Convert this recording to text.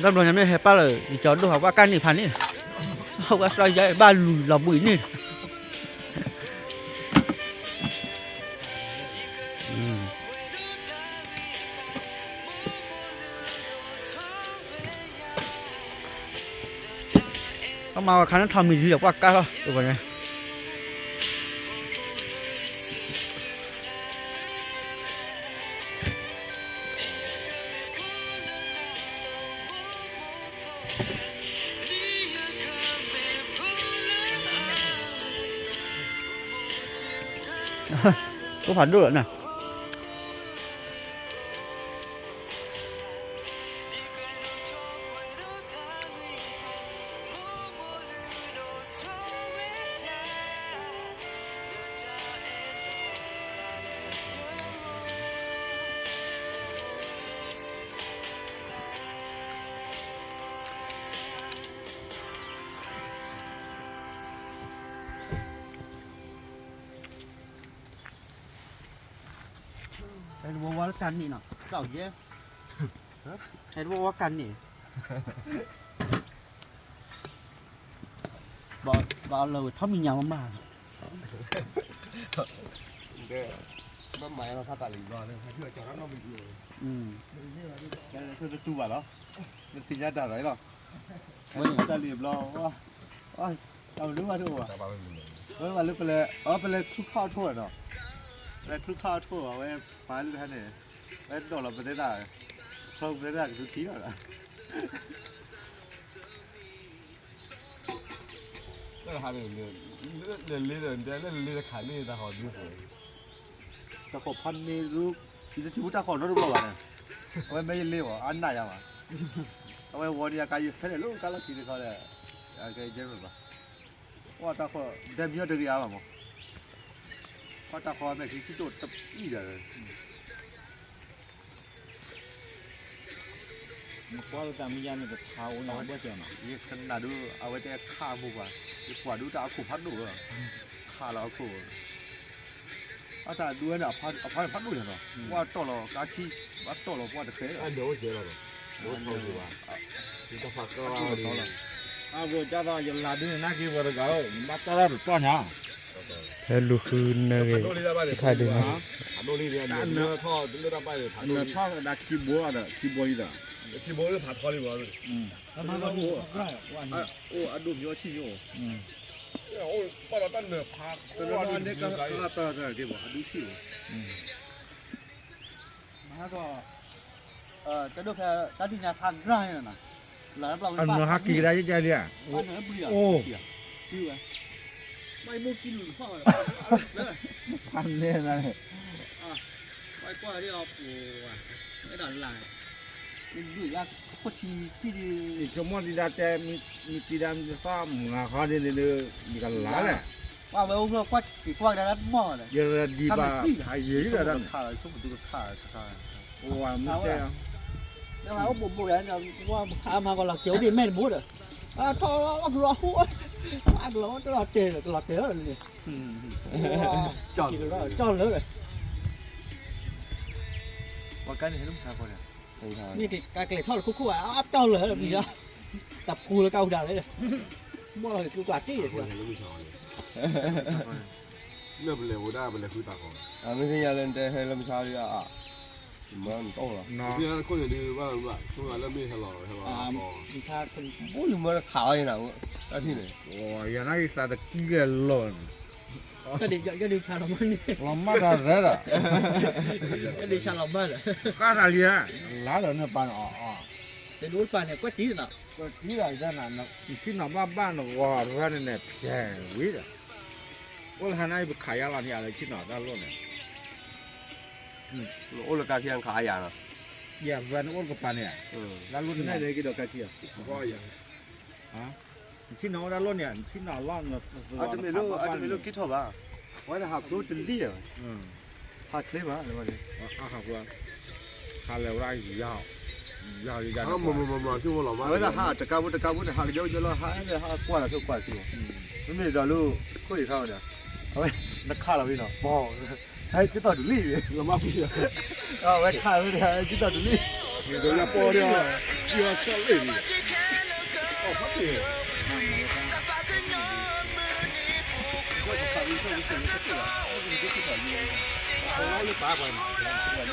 တဘျီညါမ့ၢ်ဟဲပာ်လၢ ယကၠီဒိၣ်ဟးဝဲကၢ်န့ၣ်ဖးန့ၣ်, ဝဲစၢ်ယါဘၣ်လူၤလီၤဘှံးန့ၣ်, အမၤဝဲခါန့ၣ်ထီၣ်မံၤလံဒီး ပှၢ်ကၢ်လီၤတဂီၤန့ၣ် အိၣ်ဖးဒိၣ်လီၤန့ၣ်, ဟဲတဝီဝါလၢကၢ်န့ၣ်နီၤ, ကၢ်ယဲ, ဟဲတဝီဝါကၢ်န့ၣ်, ဘၣ်လၢထီၣ်မံၤညါမးမး, ဘၣ်မၤလီၤဖးတၢ်လံဘျီ, တတူၢ်ဘၣ်လီၤ, နသ့ၣ်ညါတၢ်လီၤလီၤ, တၢ်လံဘျီ, တၢ်မနုၤဘၣ်တအိၣ်ဘၣ်, ဝဲဘၣ်လၢပလဲၤ, အပလဲၤချူခီၣ်အထိၣ်နီၤ, ပလဲၤချူခီၣ်အထိၣ်အဝဲ, ပှၤလၢတခါန့ၣ်, ဝဲဒိးလီၤပသဲတၢ်, ဖျီပသဲတၢ်ကသူထံလီၤဒီး လၢလ့ဒီး လၢလ့တခါလ့တၢ်ဃီဒုဃိ, တၢ်ဃီဖးန့ၣ်ဒု, ယတထံၣ်ဘူးတၢ်ဃီနီတဘျီဘၣ်န့ၣ်, အဝဲမ့ၢ်ယလ့ဘၣ် အနၢ်ယါဘၣ်, အဝဲဝီၤန့ၢ်ယကါယဆဲးန့ၣ်လၢကါလီၢ်ခံတခီဒီး, ကဲယဲမ့ၢ်ဘၣ်, ပှၤတၢ်ဃီ, ဒဲမံၤအီၤတဂ့ၤအါဘၣ်မး, ပှၤတၢ်ဃီမဲာ်ခံခံတိၣ်တပံၣ်ဒီး နကွၢ်လၢတၢ်မံၤယါန့ၣ် တထါအိၣ်န့ၣ် အဘၢၣ်စၢၤနီၤ, ယကနၣ်ဒုး အဝဲတဲခးအမိၢ်ပှၢ်, ယကွၢ်ဒုးတၢ်အခိၣ်ဖးဒိၣ်လီၤ, ခးလီၤအခိၣ်, အတၢ်ဒုးဝဲန့ၣ် အဖးဖးဒိၣ်ညါနီၤ, ကွၢ်တီၢ်လီၤကါခံ, ဘၣ်တီၢ်လီၤကွၢ်တဃဲ, အဝဲဒၣ်ယလၤဒုးန့ၣ် နၢ်က့ၤပှၤတဂၤဧၢ, နဘၣ်တီၢ်တၢ်တတီၢ်ညါ, ဖဲလူၤဃုနၢ်ဂ့ၤ, တခါဒုးန့ၣ်, နထီၣ်ဒၣ်ခံဘိဒီး ခံဘိလံဒီး, အိၣ်အဒိၣ်မ့ၢ်အီၤဆံၣ်မ့ၢ်အိၣ်, အိၣ်ဘၣ်ဒီးတၢ်နၢၤဖး, တၢ်နၢၤဖးန့ၣ် ကသရၣ်သရၣ်တက့ၢ်ဘၣ် အဒိၣ်ဆံၣ်မ့ၢ် မဟါကီ, ကဒိၣ်ဖဲ တၢ်ဒုးညါဖးကြၢ်န့ၣ်နီၤ, လၢပျီဝံၤ အနၢၤဟးက့ၤကဒါယဲၢ်ကဲလံဧါ, အိၣ်, ဘၣ်မ့ၢ်ကံလူၤဖးဝဲ, ဖးန့ၢ်နၤန့ၣ်, ဘၣ်ကွၢ်ဒ်အီၤပူၤ, အဲၣ်ဒိးလၢ်, ဒုးယါခိၣ်ထံထံၣ်ဒ်, ဆိကမိၣ်သံဒၣ်တဲ, မံသံဒၣ်မံသီမုၢ်ဂၤဃီန့ၣ်, ယကလါလဲၣ်, ပှၤဝဲအိၣ်ကွၢ်က့ၤကွၢ်ကဒါတၢ်တမီၢ်ဘၣ်ဒီး, ယရဒံဘၣ်, အယံၤဒီးတၢ်န့ၣ်, ဆိကမိၣ်တခါ, အိၣ်ဝဲမ့ၢ်တဲ, အိၣ်ဘိးဘိးယါန့ၣ်, ဝဲမခါမၤကလီၤကဲၤအိၣ်ဒံးမဲာ်တဘိဒီး, ထီၣ်အီၣ်ကလီၤဟူ, အကလီၤတလီၤတဲာ်ဒီး ကလီၤတဲာ်လီၤန့ၣ်, ကလီၤကၠီလၢာ်, ပှၤကါန့ၣ်ဟဲလၢမုၢ်ဆါခီန့ၣ်, မ့ၢ်ကါကျဲၤထီၣ်လၢခိခိၣ်ဘၣ် အတီၢ်လၢာ်လၢမံၤလီၤ, တၢ်ဖူလၢကါဝူၤဒၣ်လဲၣ်, ဘီၣ်လီၤက့ၤကျူကျါတ့ၢ်ဒီး, လၢပလဲၤဝဲဒၣ်ပလဲၤဃုတၢ်ခီ, မ့ၢ်သ့ၣ်ညါလၢနတဲဟဲလၢမုၢ်ဆါလံ, မၤနတီၢ်လီၤ, ခိၣ်န့ၣ်ဒုးဘၣ်လီၤဘၣ် ဆိလၢမ့ၢ်ဟဲလီၤဟဲလီၤ, အိၣ်ယမၤတခးအီၤယနၤ, တၢ်ထံၣ်န့ၣ်, ယၤနာ်က့ၤသးတကံၢ်ကဲလီၤန့ၣ်, လီၤမၢ်တၢ်ရဲဒီး, ဃၣ်တၢ်လံဧါ, လါဒီးနပာ်န့ၣ်အီၤ, တဒိပာ်န့ၣ် ကွၢ်တံၢ်နီၤ, ကွၢ်တံၢ်ဒီးယၤနၤ, နထံၣ်နီၤဘၣ်ဘၣ်နဂီၤရၢန့ၣ်န့ၣ် ဖျဲးဝံၤဒီး, အိၣ်လၢဟါနၤအံၤ ပခးယါလီၤန့ၣ် ယၤလၢထံၣ်နီၤတၢ်လိၣ်န့ၣ်, အိၣ်လၢကါခံခးယၤနီၤ, ယၤရၢန့ၣ်အိၣ်လၢကပၤန့ၣ်, လၢလိၣ်န့ၣ်, နထံၣ်နီၤအိၣ်တၢ်လိၣ်န့ၣ်, နထံၣ်နီၤလီၤ, အတမ့ၢ်လၢက့ၤထီၣ်ဘၣ်, ဝဲဒၣ်ဟးဖျိတလံၣ်, ဟးချ့မး, ခးလဲၤဝဲဒၣ်ယၤ, အဝဲဒၣ်ဟးတကါဖိတကါဖိန့ၣ် ဟးကယီကယီလီၤ, ဟးလၢဟးကွၢ်တၢ်ဆိကွၢ်တၢ်ခံ, မ့မ့ၢ်ဒီးလၢခိၣ်အံၤခါဝဲန့ၣ်, အဝဲနခးလီၤဝံၤနီၤ, ပီၤ, ဟဲက့ၤသီၣ်ဒူလံ, လီၤမၢ်ဖံး, အဝဲခးဝဲန့ၣ် ဟဲက့ၤသီၣ်ဒူလံ, ယပီၢ်ဒီး ယီၢ်ကၠီလ့ၣ်န့ၣ် အီၣ်ဖးတ့ၢ် လၢပၢ်ပှၤမၤ